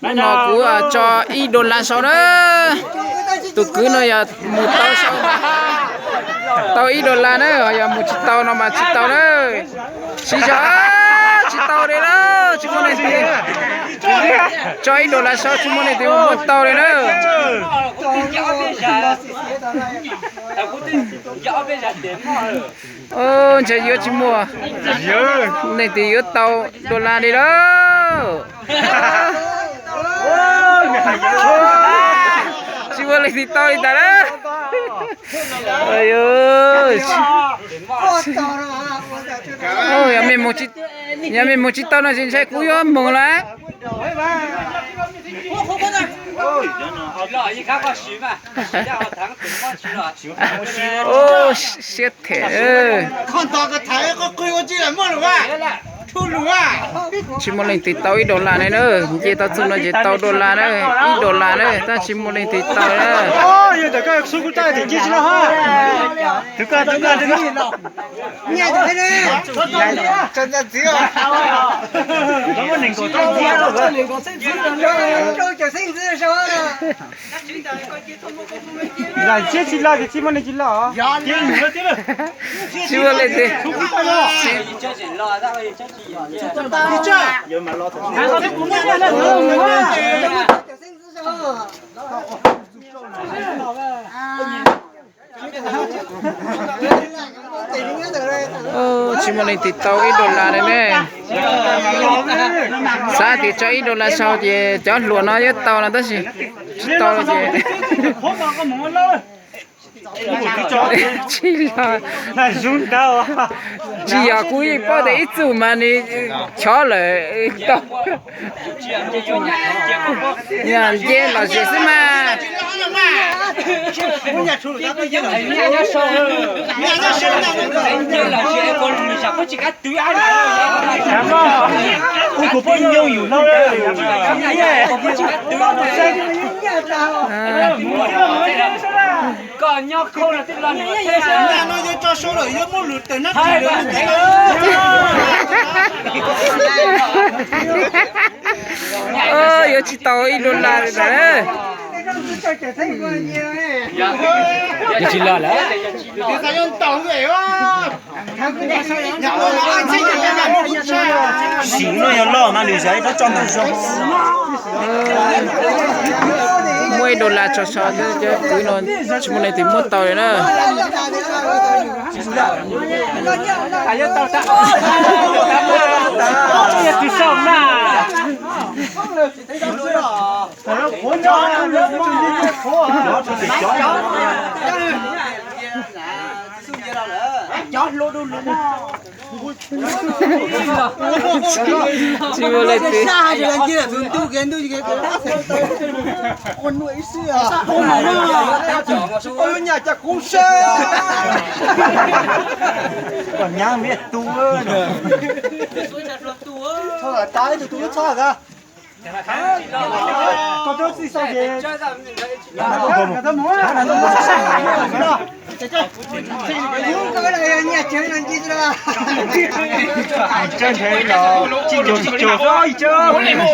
Hnub no kuv tso ib dollar sau na. Tus kwv no yog mus tau sau, tau ib dollar na, yog mus tsis tau no mas tsis tau na. Siv zog, tsis tau li na, tsis muaj leej twg. Tso ib dollar sau tsis muaj leej twg muab tau li na. Ntshe yuav tsis muaj leej twg yuav tau dollar li lauj. Tsis muaj leej twg tau li tas na. Yog mej moog tsis tau no ces ntshai kuv yuav moog lawm. Siab them. Tsis muaj leej twg tau ib dollar li na, nce tau txuj no ces tau dollar na, ib dollar na, tab tsis muaj leej twg tau na. Tsis muaj leej twg. Tsis muaj leej twg tau ib dollar li ne. Xav tias tso ib dollar sau ces cov hluas no yuav tau no tab sis tsis tau ces tsis los. Tsis yog, kuv yeej paub tias ib txuj mas nws chov lawm tau. Yog nce lom zem xwb mas. Yuav tsis tau ib dollar li ntawd. Yuav tsis los lawm. Sim no yog loj mas lwm zaus ib rab tso mas zoo. Muaj ib dollar tso so, cov kwv no tsis muaj leej twg muab tau li na. Tsis muaj leej twg. Kom nyab me tu. Txhob tas ib tug tus txhob tas. Koj twb txij xaus ces Tsis caug tsis caug xwb ib tsab.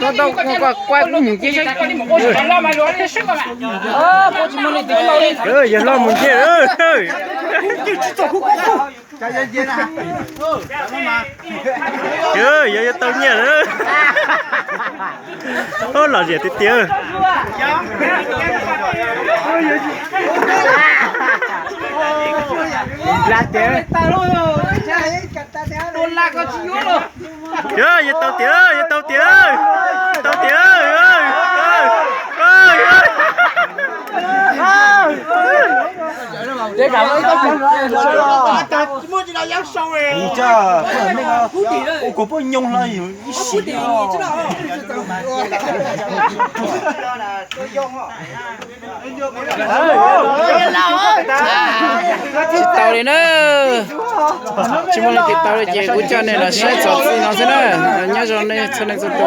Tau tau, kuv mus ncig seb. Yawg hlob mus ncig. Yawg yuav tau nyiaj lawm. Lom zem tiag tiag. Yawg, yawg tau tiag, yawg tau tiag, tau tiag. Kuv poj nyoog hlo ib sim. Tsis tau li na. Tsis muaj leej twg tau li ces kuv coj nej los saib txog txij no xwb na. Nyob zoo nej txhua leej txhua tus.